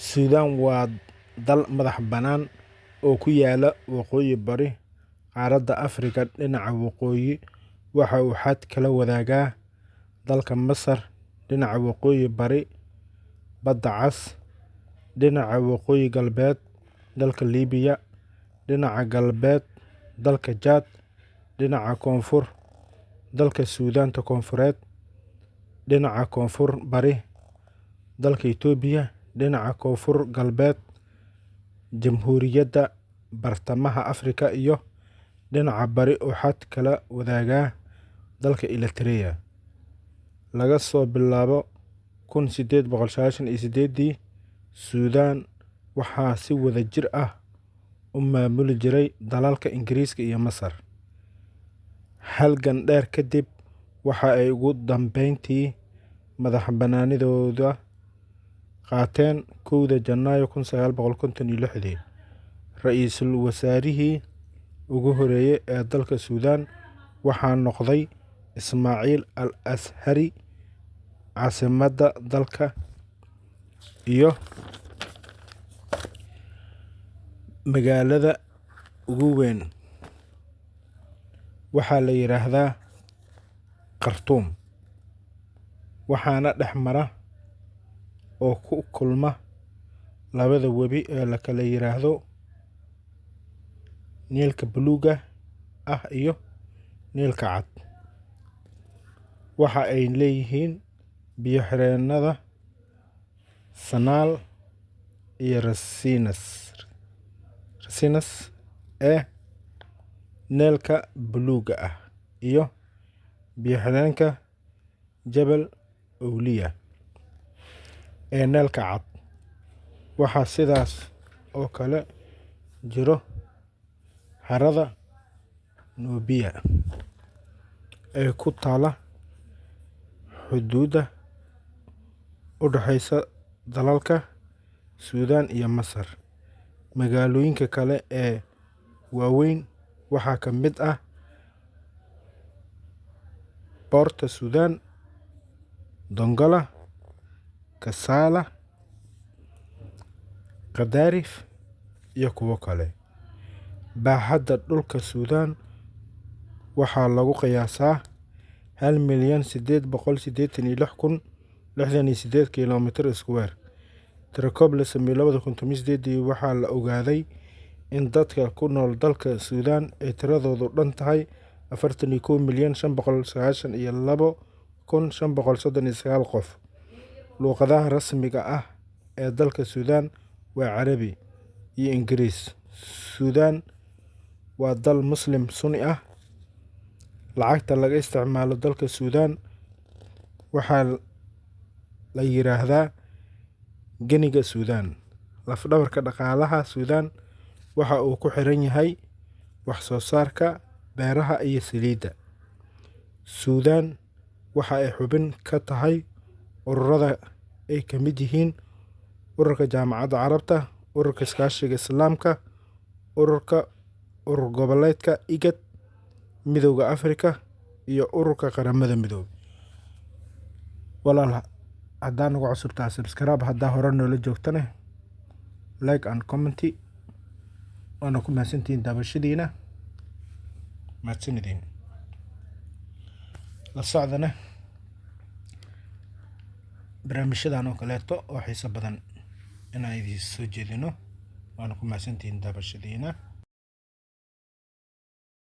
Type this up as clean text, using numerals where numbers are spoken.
Suudaan waa dal madax-bannaan oo ku yaalla waqooyi-bari qaaradda Afrika. Dhinaca waqooyi waxa uu xad kala wadaagaa dalka Masar, dhinaca waqooyi-bari Badda Cas, dhinaca waqooyi-galbeed dalka Liibiya, dhinaca galbeed dalka Chad, dhinaca koonfur dalka Suudaanta Koonfureed, dhinaca koonfur-bari dalka Itoobiya, dhinaca koonfur-galbeed Jamhuuriyadda Bartamaha Afrika iyo dhinaca bari uu xad kala wadaagaa dalka Eritrea. Laga soo bilaabo 1898-dii, Suudaan waxaa si wadajir ah u maamuli jiray dalalka Ingiriiska iyo Masar. Halgan dheer kadib, waxa ay ugu dambeyntii madax-bannaanidooda qaateen 1 Janaayo 1956. Ra'iisul wasaarihii ugu horreeyay ee dalka Suudaan waxaa noqday Ismaaciil Al-Azhari. Caasimadda dalka iyo magaalada ugu weyn waxaa la yiraahdaa Khartoum, waxaana dhex mara oo ku kulma labada webi ee la kala yiraahdo Niilka Buluugga ah iyo Niilka Cad. Waxa ay leeyihiin biyo xireennada Sanaal iyo Rasinas ee Niilka Buluugga ah iyo biyo xireenka Jebel Aulia ee Niilka Cad. Waxaa sidaas oo kale jiro harada Nubiya ee ku taalla xuduudda u dhaxaysa dalalka Suudaan iyo Masar. Magaalooyinka kale ee waaweyn waxaa ka mid ah Boorta Suudaan, Dongola, Kassala, Qadarif iyo kuwo kale. Baaxadda dhulka Suudaan waxaa lagu qiyaasaa 1,886,068 kiiloomitir square. Tirakoob la sameeyay 2018 waxaa la ogaaday in dadka ku nool dalka Suudaan ay tiradoodu dhan tahay 41,592,539 qof. Luqadaha rasmiga ah ee dalka Suudaan waa Carabi iyo Ingiriis. Suudaan waa dal Muslim Sunni ah. Lacagta laga isticmaalo dalka Suudaan waxaa la yiraahdaa Giniga Suudaan. Laf-dhabarka dhaqaalaha Suudaan waxa uu ku xiran yahay wax soo saarka beeraha iyo saliidda. Suudaan waxa ay xubin ka tahay ururada ay ka mid yihiin Ururka Jaamacadda Carabta, Ururka Iskaashiga Islaamka, Ururka Urur Goboleedka IGAD, Midowga Afrika iyo Ururka Qaramada Midoobay. Walaal, haddaa nagu cusubtahay, subscribe. Haddaa hore noola joogtane, like and comment. Waana ku mahadsantihiin daawashadiina. Mahadsanidin. La socdana barnaamijyadan oo kaleeto oo xiiso badan inaan idiin soo jeedino. Waana ku mahadsantihiin daawashadiina.